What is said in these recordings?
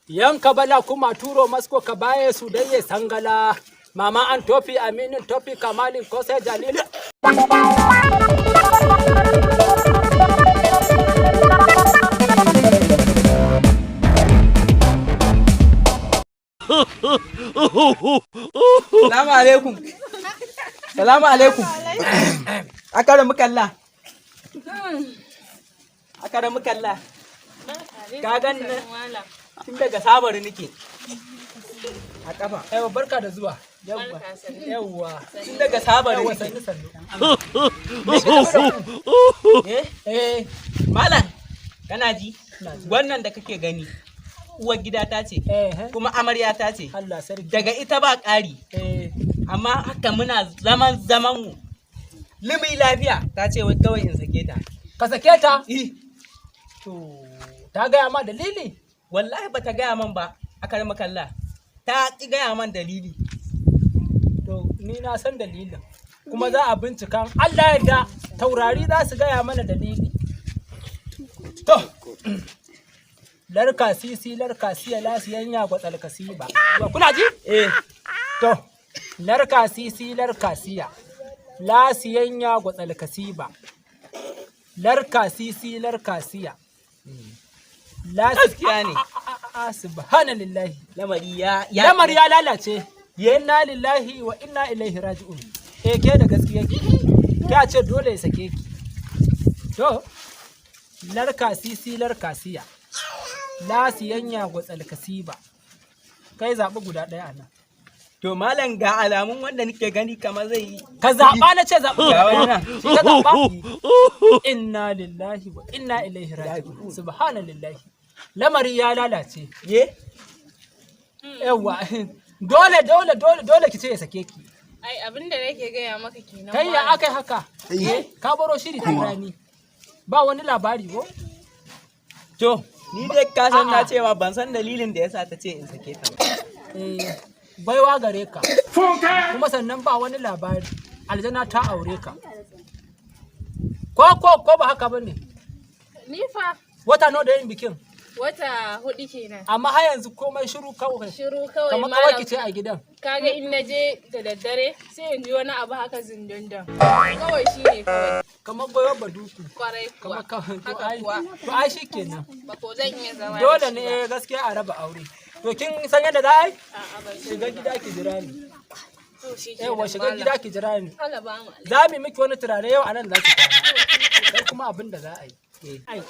Yanka bala kuma turo masko ka baye su daye sangala. Mama an tofi aminin tofi kamalin kose jalili. Salamu alaikum. Salamu alaikum. Akara mukalla. Akara mukalla. Ka gan tun daga sabar nake. A kafa. Yawa, barka da zuwa. Yawwa. Yawwa. Tun daga sabar Yawwa, nake. Sannu sannu. Eh? Eh, Malam, kana ji? Ina ji. Wannan da kake gani uwar gida ta ce, eh, eh. kuma amarya ta ce. Allah sarki. Daga ita ba ƙari, amma haka muna zaman zaman mu. Limi lafiya ta ce wai kawai in sake ta. Ka sake ta? Eh, To, ta gaya ma dalili? Wallahi bata gaya man ba, akar makalla. Ta ki gaya man dalili. To, ni na san dalilin. Kuma za a bincika in Allah yarda taurari za su gaya mana dalili. To, larka sisi larka siya lasiyan ya gwatsal kasiba. Kuna ji? Eh, To, larka sisi larka siya lasiyan ya gwatsal kasiba. Larka sisi larka siya. Gaskiya ne. Subhanallahi. Lamari ya Lamar ya lalace. Inna lillahi wa inna ilaihi raji'un. Eh, ke da gaskiya ki ta ce dole ya sake ki. To, larka sisi larka siya la siyanya gwatsal kasiba. Kai, zaɓi guda ɗaya a nan. To malam, ga alamun wanda nake gani kamar zai yi. Ka zaɓa na ce, zaɓi Ga guda wani ɗaya. nan. Shi ka zaɓa. Inna lillahi wa inna ilaihi raji'un. Subhanallahi, lamari ya lalace. Ye? Yawa, dole dole dole dole ki ce ya sake ki. Ai abin da nake gaya maka kenan. Kai, ya Malam. aka yi haka? Eh, ka baro shiri tun rani. Ba wani labari ko? To, ni dai ka san na A'a. cewa ban san dalilin da yasa ta ce in sake ta ba. Eh, baiwa gare ka. Kuma sannan ba wani labari. Aljana ta aure ka. Ko ba haka bane? Ni fa. Wata nawa da yin bikin? Wata 4 kenan. Amma har yanzu komai shiru kawai. Shiru kawai, Kamar malam. kawai ki ce a gidan. Kaga in na je da daddare sai in ji wani abu haka zindindan. Kawai shi ne kawai. Kamar goyon baduku. Kwarai kuwa. Kamar kawai. To Haka ai, kuwa. to ai shikenan. Ba ko zan iya zama da Dole shi ne ba. gaskiya a raba aure. To, kin san yadda za a yi? A'a, ban sani Shiga ba. gida ki jira ni. To shi kenan, Yawwa, shiga malam. gida ki jira ni. Allah ba mu Za mu yi miki wani turare yau, a nan za ki kwana. Sai kuma abin da za a yi. Ai,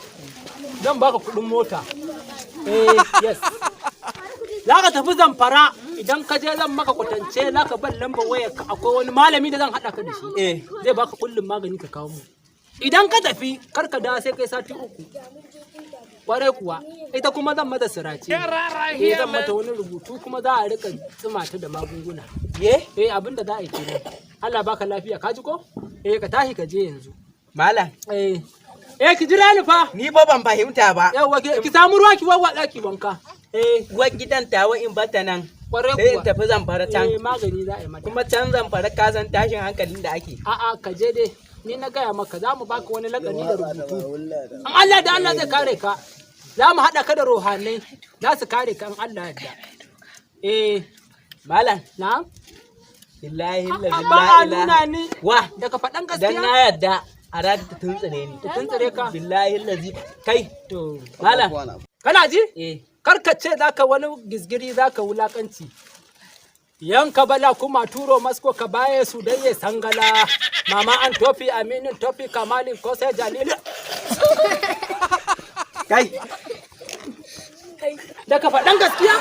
zan baka kuɗin mota. Eh, yes. Za ka tafi Zamfara, idan ka je zan maka kwatance, za ka ban lambar wayar ka, akwai wani malami da zan haɗa ka da shi. Zai baka kullum magani ka kawo mu. Idan ka tafi, kar ka dawo sai kai sati 3. Kwarai kuwa, ita kuma zan mata sirace. Eh, zan mata wani rubutu kuma za a rika tsima ta da magunguna. Ye? Eh, abin da za a yi kenan. Allah baka lafiya, ka ji ko? Eh, ka tashi ka je yanzu. Malam, Eh. Eh, ki jira ni fa. ni fa ban fahimta ba. Yawwa, ki samu ruwa ki wawwatsa ki wanka. Eh, Uwar gidan tawa in bata nan. Kwarai Sai in kuwa. tafi Zamfara can. Eh, magani za a yi mata. Kuma can Zamfara ka san tashin hankalin da ake. A'a, ka je dai. Ni na gaya maka za mu baka wani lakani da rubutu. An Allah da Allah zai kare ka. Za mu haɗa ka da rohanai za su kare ka in Allah yarda. Eh, Malam, na? billahi A'a, la ba a ilaha. nuna ni. Wa, Daga faɗan dan gaskiya. na yarda a rata ta tuntsire ni. Ta tuntsire ka? Billahi lazi. Kai, To, malam. kana ji? Eh, Kar ka ce za ka wani gizgiri, za ka wulakanci. Yanka bala kuma turo masko ka baye su daye sangala. Mama an tofi aminin tofi kamalin kose jalili. Kai. Daga faɗan gaskiya.